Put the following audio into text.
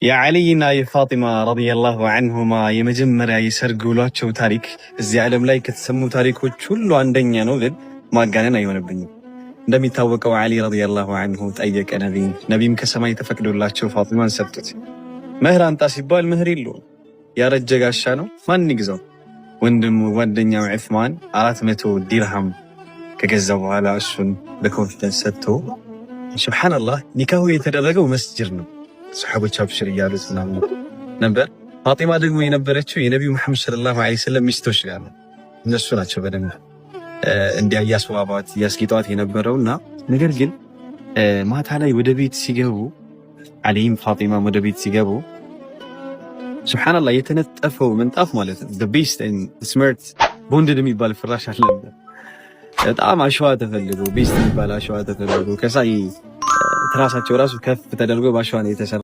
የዓሊይና የፋጢማ ረዲየላሁ አንሁማ የመጀመሪያ የሰርግ ውሏቸው ታሪክ እዚህ ዓለም ላይ ከተሰሙ ታሪኮች ሁሉ አንደኛ ነው፣ ግን ማጋነን አይሆንብኝም። እንደሚታወቀው ዓሊ ረዲየላሁ አንሁ ጠየቀ ነቢይን። ነቢይም ከሰማይ ተፈቅዶላቸው ፋጢማን ሰጡት። መህር አምጣ ሲባል መህር የለውም። ያረጀ ጋሻ ነው፣ ማን ይግዛው? ወንድሙ ጓደኛው ዑስማን 400 ዲርሃም ከገዛ በኋላ እሱን በ confidence ሰጥቶ፣ ሱብሓነላህ፣ ኒካሁ የተደረገው መስጅድ ነው። ሰሓቦች አብሽር እያሉት ምናምን ነበር። ፋጢማ ደግሞ የነበረችው የነቢዩ መሐመድ ሰለላሁ ዐለይሂ ወሰለም ሚስቶች ጋር ነው። እነሱ ናቸው በደንብ እንዲያ እያስዋቧት እያስጌጧት የነበረው። እና ነገር ግን ማታ ላይ ወደ ቤት ሲገቡ፣ አሊም ፋጢማም ወደ ቤት ሲገቡ፣ ሱብሓነላህ፣ የተነጠፈው ምንጣፍ ማለት ነው best smart bonded የሚባል ፍራሽ አለ። በጣም አሸዋ ተፈልጎ፣ best የሚባል አሸዋ ተፈልጎ፣ ከዛ ትራሳቸው ራሱ ከፍ ተደርጎ በአሸዋ ነው የተሰራ።